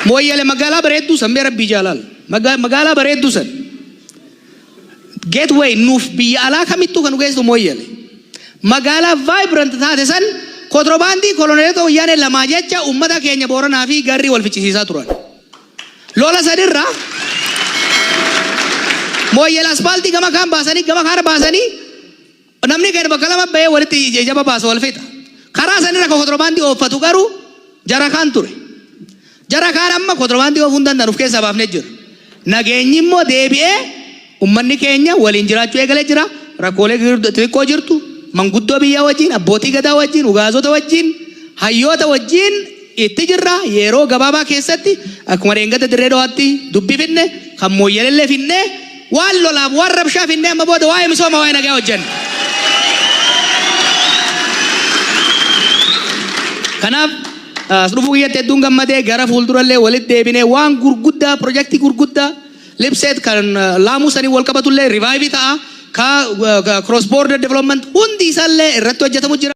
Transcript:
Mooyyale magaalaa bareedduu san mee rabbii jaalaal. Magaalaa bareedduu san. Gateway nuuf biyya alaa kamittuu kan nu geessitu Mooyyale. Magaalaa vibrant taate san kotrobaandii koloneelota wayyaanee lamaa jecha ummata keenya Booranaa fi Garrii wal ficcisiisaa turan. Lola sanirra Mooyyale aspaaltii gama kaan baasanii gama kaan baasanii namni keenya bakka lama bahee walitti ijaba baasa wal fixa. Karaa sanirra kan kotrobaandii ooffatu garuu jara kaan ture. Jara kaan amma kotrobaandii oofuu hin danda'an of keessaa baafnee jira. Nageenyi immoo deebi'ee ummanni keenya waliin jiraachuu eegalee jira. Rakkoolee xixiqqoo jirtu manguddoo biyyaa wajjin, abbootii gadaa wajjin, ugaazota wajjin, hayyoota wajjin itti jirra. Yeroo gabaabaa keessatti akkuma dheengadda Dirree Dhawaatti dubbii finne kan Mooyyalellee finne waan lolaaf waan rabshaa finne amma booda waa'ee misooma waa'ee nagaa hojjenna. Kanaaf as dhufuu kiyyatti hedduun gammadee gara fuuldurallee walitti deebinee waan gurguddaa pirojektii gurguddaa Lipset kan Laamuu saniin wal qabatullee revive ta'a. Ka cross border development hundi isaallee irratti hojjetamu jira.